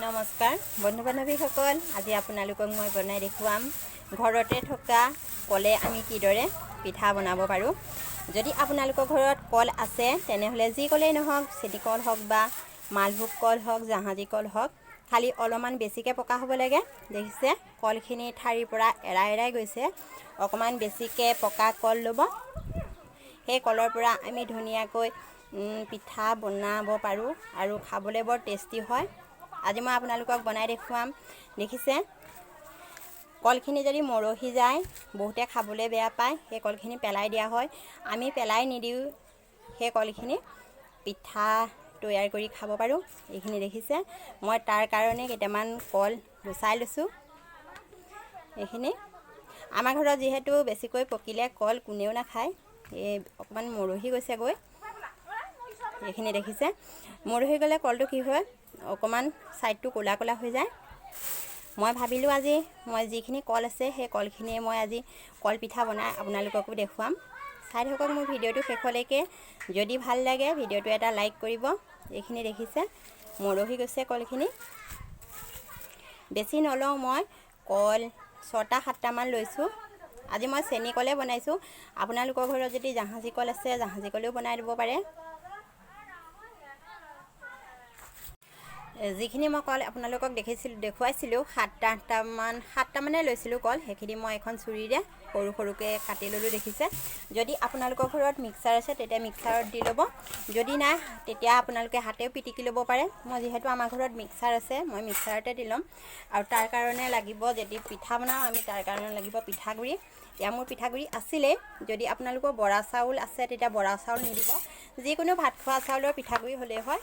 নমস্কাৰ বন্ধু বান্ধৱীসকল, আজি আপোনালোকক মই বনাই দেখুৱাম ঘৰতে থকা কলে আমি কিদৰে পিঠা বনাব পাৰোঁ। যদি আপোনালোকৰ ঘৰত কল আছে তেনেহ'লে যি কলেই নহওক, চেনি কল হওক বা মালভোগ কল হওক, জাহাজী কল হওক, খালি অলপমান বেছিকৈ পকা হ'ব লাগে। দেখিছে কলখিনি ঠাৰিৰ পৰা এৰাই এৰাই গৈছে। অকণমান বেছিকৈ পকা কল ল'ব। সেই কলৰ পৰা আমি ধুনীয়াকৈ পিঠা বনাব পাৰোঁ আৰু খাবলৈ বৰ টেষ্টি হয়। আজি মই আপোনালোকক বনাই দেখুৱাম। দেখিছে কলখিনি যদি মৰহি যায়, বহুতে খাবলৈ বেয়া পায়, সেই কলখিনি পেলাই দিয়া হয়। আমি পেলাই নিদিওঁ, সেই কলখিনি পিঠা তৈয়াৰ কৰি খাব পাৰোঁ। এইখিনি দেখিছে, মই তাৰ কাৰণে কেইটামান কল গুচাই লৈছোঁ। এইখিনি আমাৰ ঘৰত যিহেতু বেছিকৈ পকিলে কল কোনেও নাখায়, এই অকণমান মৰহি গৈছেগৈ। এইখিনি দেখিছে, মৰহি গ'লে কলটো কি হয়, অকণমান ছাইডটো ক'লা ক'লা হৈ যায়। মই ভাবিলোঁ আজি মই যিখিনি কল আছে সেই কলখিনিয়ে মই আজি কলপিঠা বনাই আপোনালোককো দেখুৱাম। চাই থাকক মোৰ ভিডিঅ'টো শেষলৈকে। যদি ভাল লাগে ভিডিঅ'টো এটা লাইক কৰিব। এইখিনি দেখিছে মৰহি গৈছে কলখিনি। বেছি নলওঁ, মই কল 6টা 7টামান লৈছোঁ। আজি মই চেনি কলে বনাইছোঁ। আপোনালোকৰ ঘৰত যদি জাহাজী কল আছে জাহাজী কলেও বনাই দিব পাৰে। যিখিনি মই কল আপোনালোকক দেখুৱাইছিলোঁ, 7টা 8টামান, 7টামানে লৈছিলোঁ কল। সেইখিনি মই এখন চুৰিৰে সৰু সৰুকৈ কাটি ল'লোঁ। দেখিছে, যদি আপোনালোকৰ ঘৰত মিক্সাৰ আছে তেতিয়া মিক্সাৰত দি ল'ব, যদি নাই তেতিয়া আপোনালোকে হাতেও পিটিকি ল'ব পাৰে। মই যিহেতু আমাৰ ঘৰত মিক্সাৰ আছে মই মিক্সাৰতে দি ল'ম। আৰু তাৰ কাৰণে লাগিব, যদি পিঠা বনাওঁ আমি তাৰ কাৰণে লাগিব পিঠাগুড়ি। এতিয়া মোৰ পিঠাগুড়ি আছিলেই। যদি আপোনালোকৰ বৰা চাউল আছে তেতিয়া বৰা চাউল নিদিব, যিকোনো ভাত খোৱা চাউলৰ পিঠাগুড়ি হ'লেই হয়।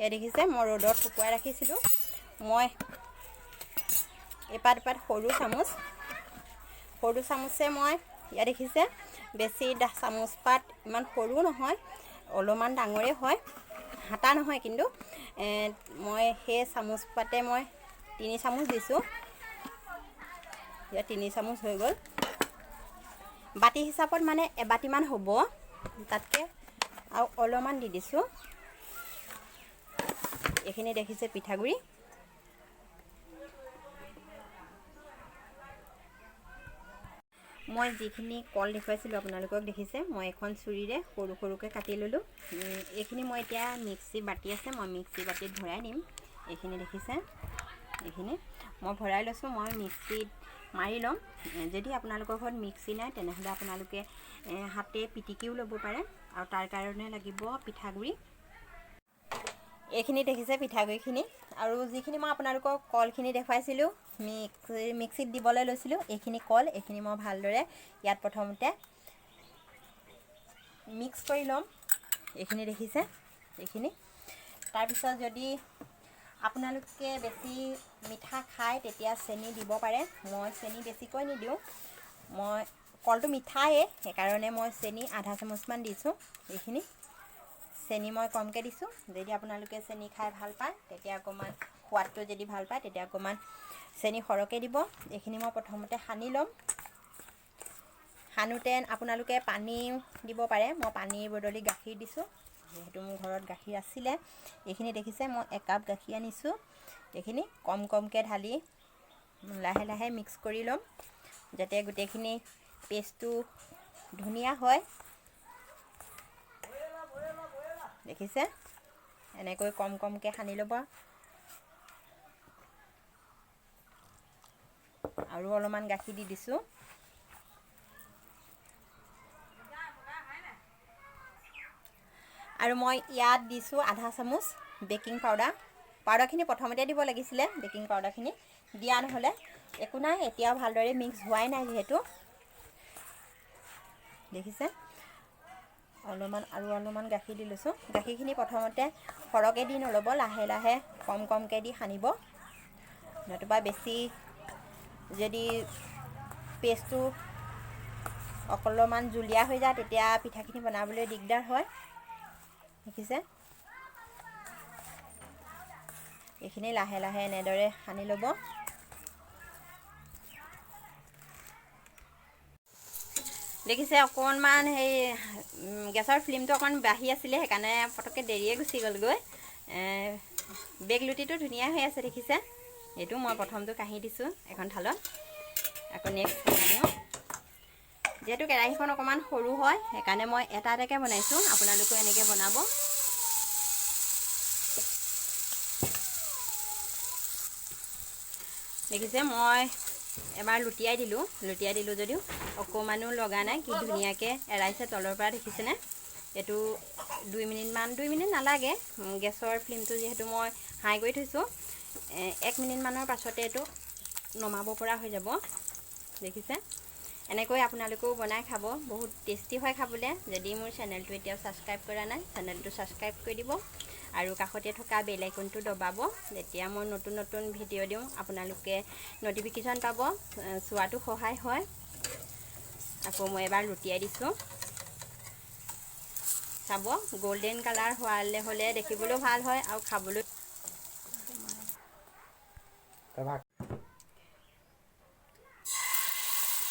এয়া দেখিছে মই ৰ'দত শুকুৱাই ৰাখিছিলোঁ। মই এপাত এপাত সৰু চামুচ, সৰু চামুচে মই এয়া দেখিছে, বেছি চামুচ পাত ইমান সৰু নহয়, অলপমান ডাঙৰেই হয়, হাতা নহয় কিন্তু। মই সেই চামুচ পাতে মই 3 চামুচ দিছোঁ। ইয়াত 3 চামুচ হৈ গ'ল। বাতি হিচাপত মানে এবাতিমান হ'ব, তাতকৈ আৰু অলপমান দি দিছোঁ। এইখিনি দেখিছে পিঠাগুড়ি। মই যিখিনি কল দেখুৱাইছিলোঁ আপোনালোকক দেখিছে, মই এখন চুৰিৰে সৰু সৰুকৈ কাটি ল'লোঁ। এইখিনি মই এতিয়া মিক্সি বাতি আছে, মই মিক্সি বাতিত ভৰাই দিম। এইখিনি দেখিছে, এইখিনি মই ভৰাই লৈছোঁ। মই মিক্সিত মাৰি ল'ম। যদি আপোনালোকৰ ঘৰত মিক্সি নাই তেনেহ'লে আপোনালোকে হাতে পিটিকিও ল'ব পাৰে। আৰু তাৰ কাৰণে লাগিব পিঠাগুড়ি। এইখিনি দেখিছে পিঠাগুড়িখিনি। আৰু যিখিনি মই আপোনালোকক কলখিনি দেখুৱাইছিলোঁ, মিক্সিত দিবলৈ লৈছিলোঁ, এইখিনি কল, এইখিনি মই ভালদৰে ইয়াত প্ৰথমতে মিক্স কৰি ল'ম। এইখিনি দেখিছে এইখিনি। তাৰপিছত যদি আপোনালোকে বেছি মিঠা খায় তেতিয়া চেনি দিব পাৰে। মই চেনি বেছিকৈ নিদিওঁ, মই কলটো মিঠায়ে সেইকাৰণে মই চেনি আধা চামুচমান দিছোঁ। এইখিনি চেনি মই কমকৈ দিছোঁ। যদি আপোনালোকে চেনি খাই ভাল পায় তেতিয়া অকণমান সোৱাদটো যদি ভাল পায় তেতিয়া অকণমান চেনি সৰহকৈ দিব। এইখিনি মই প্ৰথমতে সানি ল'ম। সানোতে আপোনালোকে পানী দিব পাৰে, মই পানীৰ বদলি গাখীৰ দিছোঁ, যিহেতু মোৰ ঘৰত গাখীৰ আছিলে। এইখিনি দেখিছে মই 1 কাপ গাখীৰ আনিছোঁ। এইখিনি কম কমকৈ ঢালি লাহে লাহে মিক্স কৰি ল'ম, যাতে গোটেইখিনি পেষ্টটো ধুনীয়া হয়। দেখিছে এনেকৈ কম কমকৈ সানি ল'ব। আৰু অলপমান গাখীৰ দি দিছোঁ। আৰু মই ইয়াত দিছোঁ আধা চামুচ বেকিং পাউডাৰ। পাউডাৰখিনি প্ৰথমতে দিব লাগিছিলে, বেকিং পাউডাৰখিনি দিয়া নহ'লে একো নাই। এতিয়াও ভালদৰে মিক্স হোৱাই নাই যিহেতু। দেখিছে অলপমান আৰু অলপমান গাখীৰ দি লৈছোঁ। গাখীৰখিনি প্ৰথমতে সৰহকৈ দি নল'ব, লাহে লাহে কম কমকৈ দি সানিব, নতুবা বেছি যদি পেষ্টটো অকণমান জুলীয়া হৈ যায় তেতিয়া পিঠাখিনি বনাবলৈ দিগদাৰ হয়। দেখিছে এইখিনি লাহে লাহে এনেদৰে সানি ল'ব। দেখিছে অকণমান সেই গেছৰ ফ্লেমটো অকণমান বাঢ়ি আছিলে, সেইকাৰণে পটককৈ দেৰিয়ে গুচি গ'লগৈ। বেগলুটিটো ধুনীয়া হৈ আছে, দেখিছে। এইটো মই প্ৰথমটো কাঢ়ি দিছোঁ এখন থালত, আকৌ নেক্সট বনাই দিওঁ। যিহেতু কেৰাহীখন অকণমান সৰু হয়, সেইকাৰণে মই এটা এটাকৈ বনাইছোঁ। আপোনালোকেও এনেকৈ বনাব। দেখিছে, মই এবাৰ লুটিয়াই দিলোঁ। লুটিয়াই দিলোঁ যদিও অকণমানো লগা নাই, কি ধুনীয়াকৈ এৰাইছে তলৰ পৰা, দেখিছেনে? এইটো 2 মিনিটমান, 2 মিনিট নালাগে, গেছৰ ফ্লেমটো যিহেতু মই হাই কৰি থৈছোঁ, 1 মিনিটমানৰ পাছতে এইটো নমাব পৰা হৈ যাব। দেখিছে, এনেকৈ আপোনালোকেও বনাই খাব, বহুত টেষ্টি হয় খাবলৈ। যদি মোৰ চেনেলটো এতিয়াও ছাবস্ক্ৰাইব কৰা নাই, চেনেলটো ছাবস্ক্ৰাইব কৰি দিব আৰু কাষতে থকা বেল আইকনটো দবাব। যেতিয়া মই নতুন নতুন ভিডিঅ' দিওঁ, আপোনালোকে ন'টিফিকেশ্যন পাব, চোৱাটো সহায় হয়। আকৌ মই এবাৰ লুটিয়াই দিছোঁ, চাব। গ'ল্ডেন কালাৰ হোৱালে হ'লে দেখিবলৈও ভাল হয় আৰু খাবলৈ ভাগ।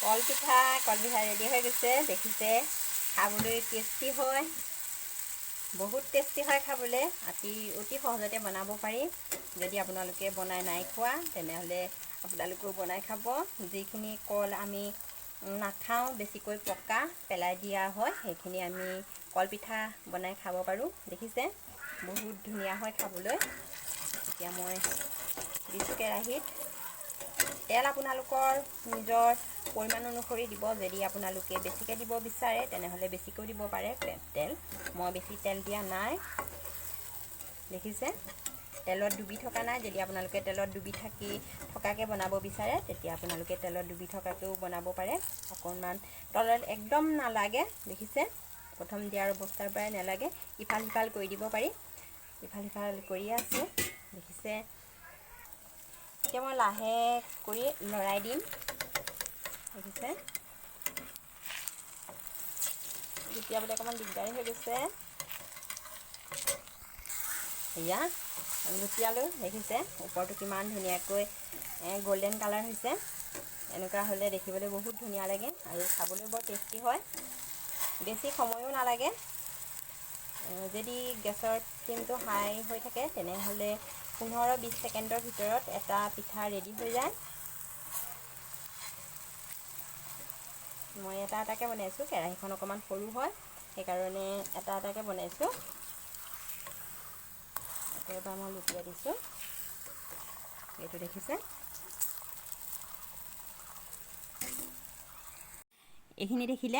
কলপিঠা ৰেডি হৈ গৈছে, দেখিছে। খাবলৈ টেষ্টি হয়, বহুত টেষ্টি হয় খাবলৈ। অতি অতি সহজতে বনাব পাৰি। যদি আপোনালোকে বনাই নাই খোৱা, তেনেহ'লে আপোনালোকেও বনাই খাব। যিখিনি কল আমি নাখাওঁ, বেছিকৈ পকা পেলাই দিয়া হয়, সেইখিনি আমি কলপিঠা বনাই খাব পাৰোঁ। দেখিছে, বহুত ধুনীয়া হয় খাবলৈ। এতিয়া মই দিছোঁ কেৰাহীত তেল। আপোনালোকৰ নিজৰ পৰিমাণ অনুসৰি দিব। যদি আপোনালোকে বেছিকৈ দিব বিচাৰে, তেনেহ'লে বেছিকৈও দিব পাৰে তেল। মই বেছি তেল দিয়া নাই। দেখিছে, তেলত ডুবি থকা নাই। যদি আপোনালোকে তেলত ডুবি থকাকৈ বনাব বিচাৰে, তেতিয়া আপোনালোকে তেলত ডুবি থকাকৈও বনাব পাৰে। অকণমান তলত একদম নালাগে, দেখিছে। প্ৰথম দিয়াৰ অৱস্থাৰ পৰাই নালাগে। ইফাল সিফাল কৰি দিব পাৰি। ইফাল সিফাল কৰিয়ে আছোঁ, দেখিছে। এতিয়া মই লাহে কৰি লৰাই দিম, দেখিছে। লুটিয়াবলৈ অকণমান দিগদাৰী হৈ গৈছে। এয়া লুটিয়ালোঁ, দেখিছে, ওপৰটো কিমান ধুনীয়াকৈ গ'ল্ডেন কালাৰ হৈছে। এনেকুৱা হ'লে দেখিবলৈ বহুত ধুনীয়া লাগে আৰু খাবলৈ বৰ টেষ্টি হয়। বেছি সময়ো নালাগে। যদি গেছৰ ফ্লেমটো হাই হৈ থাকে, তেনেহ'লে 15-20 ছেকেণ্ডৰ ভিতৰত এটা পিঠা ৰেডি হৈ যায়। মই এটা এটাকৈ বনাইছোঁ। কেৰাহীখন অকণমান সৰু হয়, সেইকাৰণে এটা এটাকৈ বনাইছোঁ। আকৌ এবাৰ মই লুটিয়াই দিছোঁ এইটো, দেখিছে। এইখিনি দেখিলে,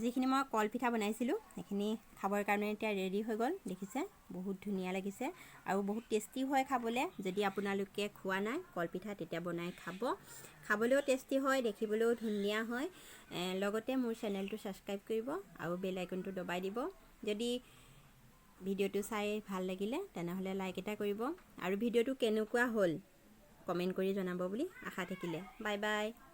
যিখিনি মই কলপিঠা বনাইছিলোঁ, সেইখিনি খাবৰ কাৰণে এতিয়া ৰেডি হৈ গ'ল। দেখিছে, বহুত ধুনীয়া লাগিছে আৰু বহুত টেষ্টি হয় খাবলৈ। যদি আপোনালোকে খোৱা নাই কলপিঠা, তেতিয়া বনাই খাব। খাবলৈও টেষ্টি হয়, দেখিবলৈও ধুনীয়া হয়। লগতে মোৰ চেনেলটো ছাবস্ক্ৰাইব কৰিব আৰু বেল আইকনটো দবাই দিব। যদি ভিডিঅ'টো চাই ভাল লাগিলে, তেনেহ'লে লাইক এটা কৰিব আৰু ভিডিঅ'টো কেনেকুৱা হ'ল কমেণ্ট কৰি জনাব বুলি আশা থাকিলে। Bye bye.